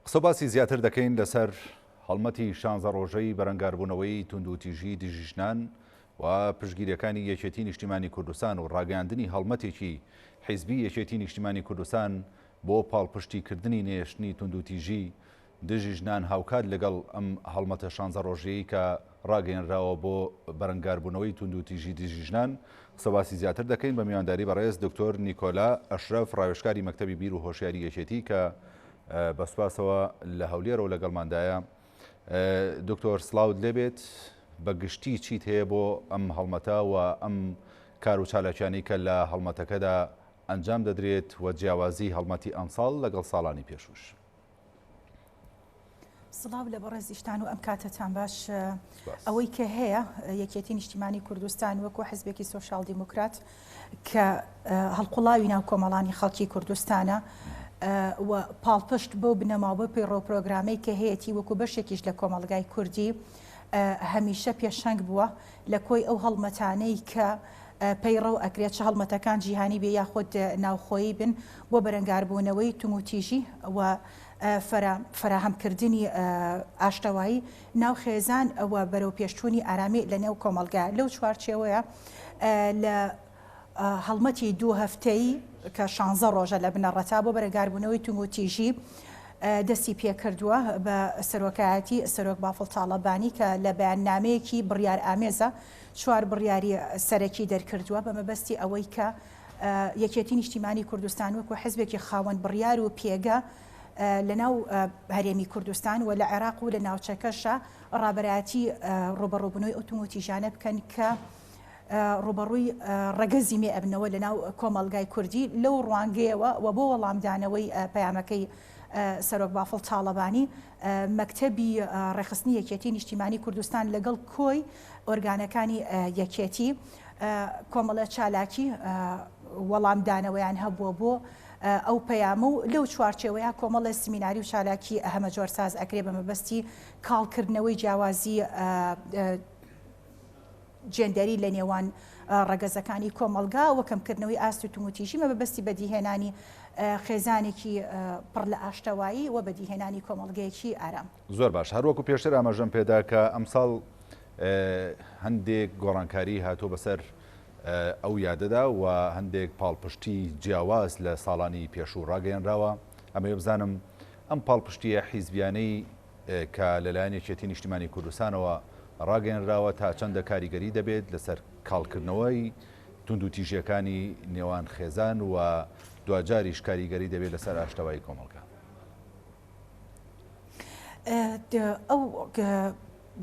قسە باسی زیاتر دەکەین لەسەر هەڵمەتی شانزە ڕۆژەی بەرەنگاربوونەوەی توندوتیژی دژی ژنان و پشتگیریەکانی یەکێتی نیشتیمانی کوردستان و ڕاگەیاندنی هەڵمەتێکی حیزبی یەکێتی نیشتیمانی کوردستان بۆ پاڵپشتیکردنی نەهێشتنی توندوتیژی دژی ژنان هاوکات لەگەڵ ئەم هەڵمەتە شانزە ڕۆژەیەی کە ڕاگەیەنراوە بۆ بەرەنگاربوونەوەی توندوتیژی دژی ژنان، قسە باسی زیاتر دەکەین بە میوانداری بەڕێز دکتۆر نیکۆلا ئەشرەف ڕاوێژکاری مەکتەبی بیر و هۆشیاری یەکێتی کە بە سوپاسەوە لە هەولێرەوە لەگەڵماندایە. دکتۆر سڵاوت لێبێت، بە گشتی چیت هەیە بۆ ئەم هەڵمەتە و ئەم کار و چالاکیانەی کە لە هەڵمەتەکەدا ئەنجام دەدرێت و جیاوازی هەڵمەتی ئەمساڵ لەگەڵ ساڵانی پێشووش؟ سڵاو لە بەڕێزیشتان و ئەم کاتەتان باش. ئەوەی کە هەیە یەکێتی نیشتیمانی کوردستان وەکو حزبێکی سۆشیال دیموکرات کە هەڵقوڵاوی ناو کۆمەڵانی خەڵکی کوردستانە و پاڵپشت بۆ بنەما بۆ پەیڕەو پرۆگرامەی کە هەیەی وەکو بەشێکیش لە کۆمەڵگای کوردی هەمیشە پێشەنگ بووە لە کۆی ئەو هەڵمەتانەی کە پەیڕەو ئەکرێت چ هەڵمەتەکان جیهانی بێ یاخود ناوخۆیی بن بۆ بەرەنگاربوونەوەی توموتیژی و فەراهەمکردنی ئاشتەوایی ناو خێزان و بەرەوپێشچوونی ئارامی لە نێو کۆمەڵگا. لەو چوارچێوەیە لە هەڵمەتی دوو هەفتەیی کە شانزە ڕۆژە لە بنەڕەتا بۆ بەرەنگاربوونەوەی توندوتیژی دەستی پێکردووە بە سەرۆکایەتی سەرۆک بافڵ تاڵەبانی کە لە بەیاننامەیەکی بڕیارئامێزە چوار بڕیاری سەرەکی دەرکردووە بە مەبەستی ئەوەی کە یەکێتی نیشتیمانی کوردستان وەکو حزبێکی خاوەن بڕیار و پێگە لەناو هەرێمی کوردستان و لە عێراق و لە ناوچەکەشا ڕابەرایەتی ڕوبەڕوبنەوەی ئەو توندوتیژانە بکەن کە ڕوبەڕووی ڕەگەزی مێ ئەبنەوە لەناو کۆمەڵگای کوردی لەو ڕوانگەیەوە و بۆ وەڵامدانەوەی پەیامەکەی سەرۆک بافڵ تاڵەبانی مەکتەبی ڕێکخستنی یەکێتی نیشتیمانی کوردستان لەگەڵ کۆی ئۆرگانەکانی یەکێتی کۆمەڵە چالاکی وەڵامدانەوەیان هەبووە بۆ ئەو پەیامە و لەو چوارچێوەیە کۆمەڵە سمیناری و چالاکی هەمەجۆر ساز ئەکرێ بە مەبەستی کاڵکردنەوەی جیاوازی جێندەری لە نێوان ڕەگەزەکانی کۆمەڵگا و کەمکردنەوەی ئاست و توندوتیژی مەبەستی بەدیهێنانی خێزانێکی پڕ لە ئاشتەوایی و بەدیهێنانی کۆمەڵگەیەکی ئارام. زۆر باش هەروەکو پێشتر ئاماژەم پێدا کە ئەمساڵ هەندێک گۆڕانکاری هاتووە بەسەر ئەو یادەدا و هەندێک پاڵپشتی جیاواز لە ساڵانی پێشوو ڕاگەیەنراوە ئەمەوێ بزانم ئەم پاڵپشتیە حیزبیانەی کە لەلایەن یەکێتی نیشتیمانی کوردستانەوە ڕاگەیەنراوە تا چەندە کاریگەری دەبێت لەسەر کاڵکردنەوەی توندوتیژیەکانی نێوان خێزان و دواجاریش کاریگەری دەبێت لەسەر ئاشتەوایی کۆمەڵگا؟ ئەو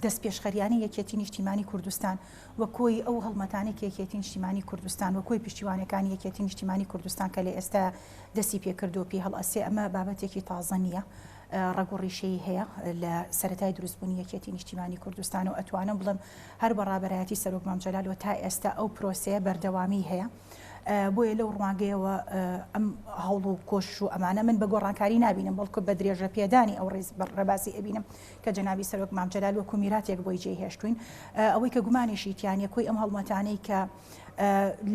دەستپێشخەریانەی یەکێتی نیشتیمانی کوردستان و کۆی ئەو هەڵمەتانەی کە یەکێتی نیشتیمانی کوردستان و کۆی پشتیوانەکانی یەکێتی نیشتیمانی کوردستان کە لە ئێستا دەستی پێکردو پێی هەڵئەسێ ئەمە بابەتێکی تازە نییە ڕەگ و ڕیشەی هەیە لە سەرەتای دروستبوونی یەکێتی نیشتیمانی کوردستان و ئەتوانم بڵێم هەر بە ڕابەرایەتی سەرۆک مام جەلال و تا ئێستا ئەو پرۆسەیە بەردەوامی هەیە. بۆیە لەو ڕوانگەیەوە ئەم هەوڵ و کۆشش و ئەمانە من بە گۆڕانکاری نابینم بەڵکو بە درێژە پێدانی ئەو ڕێز ڕێبازی ئەبینم کە جەنابی سەرۆک مام جەلال وەکو میراتێک بۆی جێی هێشتوین ئەوەی کە گومانیشی تیانە کۆی ئەم هەڵمەتانەی کە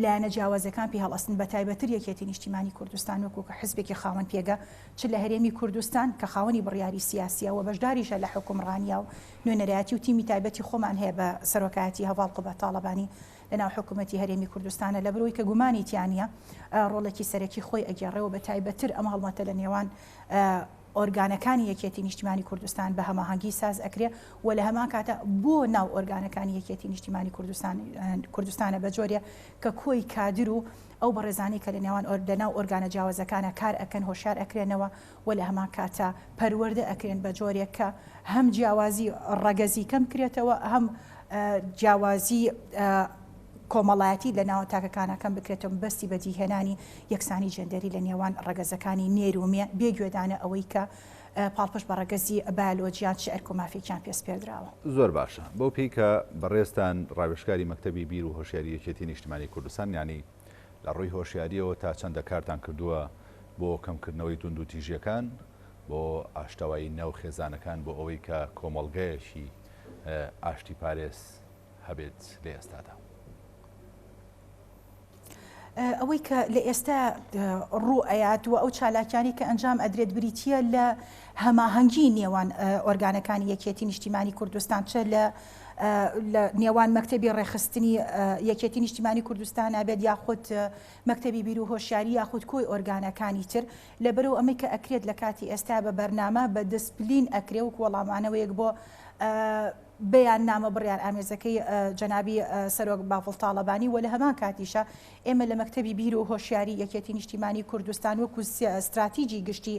لایەنە جیاوازەکان پێ هەڵئەستن بە تایبەتر یەکێتی نیشتیمانی کوردستان وەکو کە حزبێکی خاوەن پێگە چ لە هەرێمی کوردستان کە خاوەنی بڕیاری سیاسیە و بەشداریشە لە حوکمڕانیا و نوێنەرایەتی و تیمی تایبەتی خۆمان هەیە بە سەرۆکایەتی هەڤاڵ قوباد تاڵەبانی لەناو حکوومەتی هەرێمی کوردستانە لەبەرئەوەی کە گومانی تیا نییە ڕۆڵێکی سەرەکی خۆی ئەگێڕێ و بە تایبەتتر ئەم هەڵمەتە لە نێوان ئۆرگانەکانی یەکێتی نیشتیمانی کوردستان بە هەماهەنگی ساز ئەکرێ و لە هەمان کاتە بۆ ناو ئۆرگانەکانی یەکێتی نیشتیمانی کوردستان کوردستانە بە جۆرێ کە کۆی کادر و ئەو بەڕێزانی کە لە نێوان لە ناو ئۆرگانە جیاوازەکانە کار ئەکەن هۆشیار ئەکرێنەوە و لە هەمان کاتە پەروەردە ئەکرێن بە جۆرێک کە هەم جیاوازی ڕەگەزی کەم کرێتەوە هەم جیاوازی کۆمەڵایەتی لە ناوە تاکەکانە کەم بکرێتەوە مەبەستی بەدیهێنانی یەکسانی جێندەری لە نێوان ڕەگەزەکانی نێر و مێ بێ گوێدانە ئەوەی کە پاڵپشت بە ڕەگەزی بایۆلۆجیان چ ئەرک و مافێکیان پێ سپێردراوە. زۆر باشە. بەو پێی کە بەڕێزتان ڕاوێژکاری مەکتەبی بیر و هۆشیاری یەکێتی نیشتمانی کوردستان یانی لە ڕووی هۆشیارییەوە تا چەندە کارتان کردووە بۆ کەمکردنەوەی توندوتیژییەکان، بۆ ئاشتەوایی ناو خێزانەکان بۆ ئەوەی کە کۆمەڵگەیەکی ئاشتیپارێز هەبێت لە ئێستادا؟ ئەوەی کە لە ئێستا ڕوو ئەیات و ئەو چالاکیانەی کە ئەنجام ئەدرێت بریتییە لە هەماهەنگی نێوان ئۆرگانەکانی یەکێتی نیشتیمانی کوردستان چ لە لە نێوان مەکتەبی ڕێکخستنی یەکێتی نیشتیمانی کوردستان بێت یاخود مەکتەبی بیر و هۆشیاری یاخود کۆی ئۆرگانەکانی تر لەبەرئەو ئەمەی کە ئەکرێت لە کاتی ئێستا بە بەرنامە بە دسپلین ئەکرێ وەکو وەڵامانەوەیەک بۆ بەیاننامە بڕیارئامێزەکەی جەنابی سەرۆک بافڵ تاڵەبانی و لە هەمان کاتیشا ئێمە لە مەکتەبی بیر و هۆشیاری یەکێتی نیشتیمانی کوردستان وەکو ستراتیجی گشتی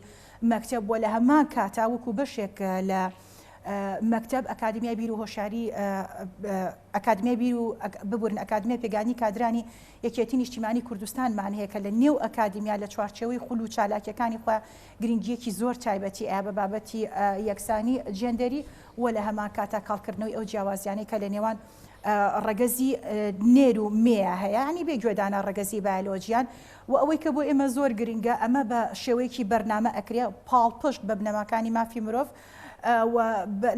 مەکتەب و لە هەمان کاتا وەکو بەشێک لە مەکتەب ئەکادمیای بیر و هۆشیاری ئەکادمیای بیر و ببورن ئەکادمیای پێگانی کادرانی یەکێتی نیشتیمانی کوردستانمان هەیە کە لە نێو ئەکادیمیا لە چوارچێوەی خول و چالاکیەکانی خۆیان گرنگیەکی زۆر تایبەتی ئەیا بە بابەتی یەکسانی جێندەری و لە هەمان کاتا کاڵکردنەوەی ئەو جیاوازیانەی کە لە نێوان ڕەگەزی نێر و مێیە هەیە یانی بێ گوێدانە ڕەگەزی بایۆلۆجیان و ئەوەی کە بۆ ئێمە زۆر گرنگە ئەمە بە شێوەیەکی بەرنامە ئەکرێ پاڵپشت بە بنەماکانی مافی مرۆڤ و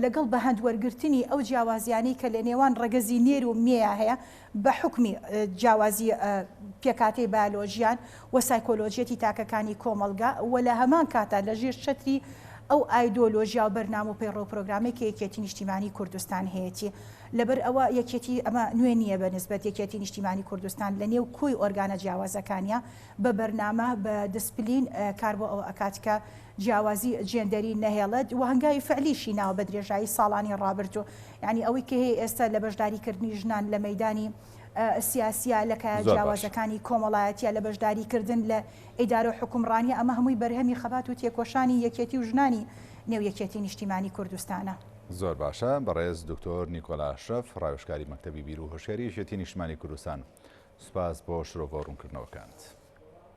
لەگەڵ بەهەند وەرگرتنی ئەو جیاوازیانەی کە لە نێوان ڕەگەزی نێر و مێیە هەیە بە حوکمی جیاوازی پێکهاتەی بایۆلۆژیان و سایکۆلۆژیەتی تاکەکانی کۆمەڵگا و لە هەمان کاتا لە ژێر چەتری ئەو ئایدۆلۆژیا و بەرنامە و پەیڕەو پرۆگرامەی کە یەکێتی نیشتیمانی کوردستان هەیەتی. لەبەر ئەوە یەکێتی ئەمە نوێ نییە بە نسبەت یەکێتی نیشتیمانی کوردستان لە نێو کۆی ئۆرگانە جیاوازەکانیا بە بەرنامە بە دسپلین کار بۆ ئەوە ئەکات کە جیاوازی جێندەری نەهێڵێت و هەنگاوی فعلیشی ناوە بە درێژایی ساڵانی ڕابردوو. یانی ئەوەی کە هەیە ئێستا لە بەشداری کردنی ژنان لە مەیدانی سیاسیە لە کایە جیاوازەکانی کۆمەڵایەتیە لە بەشداری کردن لە ئیدارە و حوکمڕانیە ئەمە هەمووی بەرهەمی خەبات و تێکۆشانی یەکێتی و ژنانی نێو یەکێتی نیشتیمانی کوردستانە. زۆر باشە بەڕێز دکتۆر نیکۆلا ئەشرەف ڕاوێژکاری مەکتەبی بیر و هۆشیاری یەکێتی نیشتمانی کوردستان سوپاس بۆ شرۆڤە و ڕوونکردنەوەکانت.